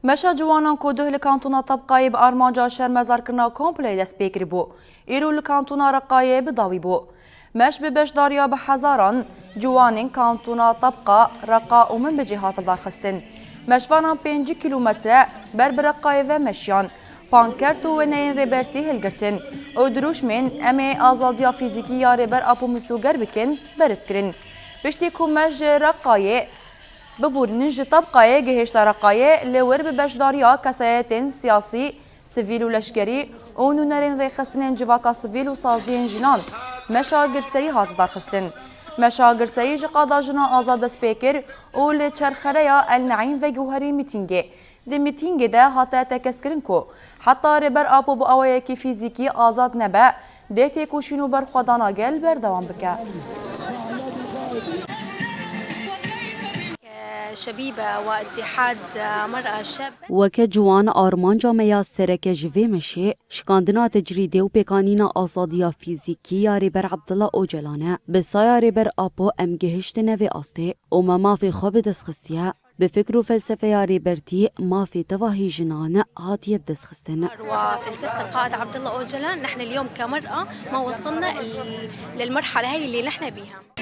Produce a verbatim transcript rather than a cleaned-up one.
Meşa ciwanan ku duh li kantona Tebqayê bi armanca şermezarkirina kompleyê dest pê kiribû, îro li kantona Reqayê bi dawî bû. Meş bi beşdariya bi hezaran ciwanên kantona Tebqa, Reqa û Minbicê hate darxistin. Meşvanan pêncî kîlometre ber bi Reqayê ve meşiyan. Pankert û wêneyên Rêbertî hilgirtin û dirûşmên "Em ê azadiya fîzîkî ya Rêber Apo misoger bikin" berz kirin. Piştî ku meş ji Reqayê biborînin, ji Tebqayê gihişte Reqayê, li wir bi beşdariya kesayetên siyasî, sivîl û leşkerî û nûnerên rêxistinên civaka sivîl û saziyên jinan meşa girseyî hate darxistin. Meşa girseyî ji qada jina azad dest pê kir û li çerxereya El Neîm veguherî mîtîngê. Di mîtîngê de hate tekez kirin ku heta Rêber Apo bi awayekî fîzîkî azad nebe, dê têkoşîn û berxwedana gel berdewam bike. شبيبة واتحاد مرأة شابة. Weke ciwan, armanca me ya sereke ji vê meşê şikandina tecrîdê û pêkanîna azadiya fîzîkî ya Rêber Abdullah Ocalan e. Bi saya Rêber Apo em gihiştine vê astê û me mafê xwe bi dest xistiye. Bi fikr û felsefeya Rêbertî mafê tevahî jinan hatiye bi dest xistin. وفلسفة القائد عبد الله أوجلان، نحن اليوم كمرأة ما وصلنا ال-، للمرحلة هاي اللي نحن بيها.